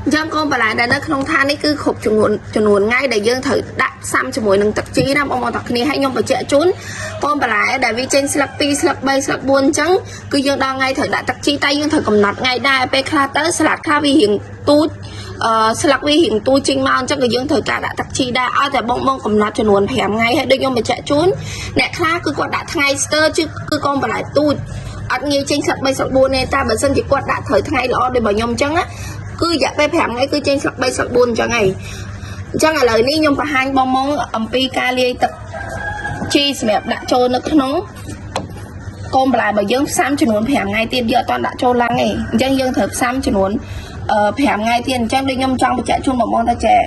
អញ្ចឹងកូនបន្លែដែលនៅក្នុងថានេះគឺគ្រប់ចំនួនថ្ងៃដែលយើងត្រូវដាក់ផ្សំជាមួយនឹងទឹកជីណាបងប្អូនទាំងគ្នាហើយខ្ញុំបញ្ជាក់ជូនកូនបន្លែដែលវាចេញស្លឹក2ស្លឹក3ស្លឹក4អញ្ចឹងគឺយើងដល់ថ្ងៃត្រូវដាក់ទឹកជីតែយើងត្រូវកំណត់ថ្ងៃដែរពេលខ្លះទៅស្លាดខ្លះវារៀងទូចអឺស្លឹកវារៀងទូចចេញមកអញ្ចឹងក៏យើងត្រូវការដាក់ទឹកជីដែរឲ្យតែបងបងកំណត់ចំនួន5ថ្ងៃហើយដូចខ្ញុំបញ្ជាក់ជូនអ្នកខ្លះគឺគាត់ដាក់ថ្ងៃស្ទើគឺគឺកូនបន្លែទូចអត់ងាយចេញស្លឹក3ស្លឹក4ទេតែបើសិនជាគាត់ដាក់ត្រូវថ្ងៃល្អដូចរបស់ខ្ញុំអញ្ចឹងណាគឺរយៈពេល5ថ្ងៃគឺចេញស្លឹក3ស្លឹក4អញ្ចឹងហើយអញ្ចឹងឥឡូវនេះខ្ញុំបង្ហាញបងមកអំពីការលាយទឹកជីសម្រាប់ដាក់ចូលនៅក្នុងកូនបន្លែរបស់យើងផ្សំចំនួន5ថ្ងៃទៀតយើងអត់ទាន់ដាក់ចូលឡើងទេអញ្ចឹងយើងត្រូវផ្សំចំនួនអឺ5ថ្ងៃទៀតអញ្ចឹងដូចខ្ញុំចង់បញ្ជាក់ជូនបងប្អូនថាចេះ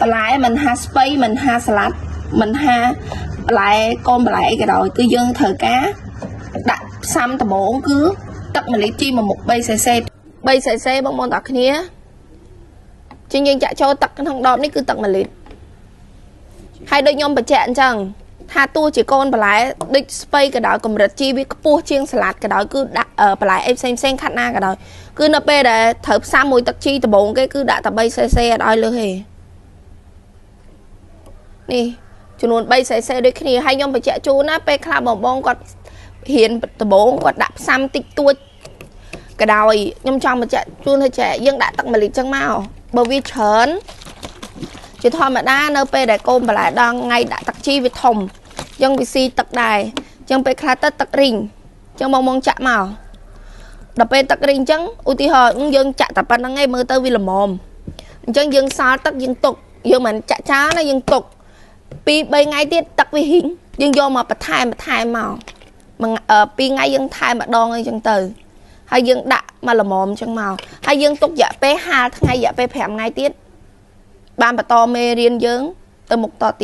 បន្លែមិនហាស្ពៃមិនហាស្លាត់មិនហាបន្លែកូនបន្លែអីក៏ដោយគឺយើងត្រូវការដាក់ផ្សំដំបូងគឺទឹក1លីត្រជីមួយមុខ3 cc 3 cc បងប្អូនទាំងគ្នាជាងយើងចាក់ចូលទឹកក្នុងដបនេះគឺទឹក1លីត្រហើយដូចខ្ញុំបញ្ជាក់អញ្ចឹងថាទោះជាកូនបន្លែដូចស្ពៃក៏ដោយកម្រិតជីវាខ្ពស់ជាងសាឡាត់ក៏ដោយគឺដាក់បន្លែអីផ្សេងផ្សេងខាត់ណាក៏ដោយគឺនៅពេលដែលត្រូវផ្សំមួយទឹកជីដំបូងគេគឺដាក់តែ3 cc អត់ឲ្យលើសទេនេះចំនួន3 cc ដូចគ្នាហើយខ្ញុំបញ្ជាក់ជូនណាពេលខ្លះបងបងគាត់រៀនដំបូងគាត់ដាក់ផ្សំតិចតួចក៏ដោយខ្ញុំចង់បញ្ជាក់ជូនថាចេះយើងដាក់ទឹក1លីត្រចឹងមកបើវាច្រើនជាធម្មតានៅពេលដែលកូនបន្លែដល់ថ្ងៃដាក់ទឹកជីវាធំអញ្ចឹងវាស៊ីទឹកដែរអញ្ចឹងពេលខ្លះទៅទឹករីងអញ្ចឹងបងបងចាក់មកដល់ពេលទឹករីងអញ្ចឹងឧទាហរណ៍យើងចាក់តែប៉ុណ្្នឹងឯងមើលទៅវាល្មមអញ្ចឹងយើងសល់ទឹកយើងទុកយើងមិនចាក់ចោលណាយើងទុក2 3ថ្ងៃទៀតទឹកវាហ៊ីងយើងយកមកបន្ថែមបន្ថែមមកមួយ2ថ្ងៃយើងថែមម្ដងអីចឹងទៅហើយយើងដាក់មកល្មមអញ្ចឹងមកហើយយើងទុករយៈពេលហាលថ្ងៃរយៈពេល5ថ្ងៃទៀតបានបន្តមេរៀនយើងទៅមុខតទៀត។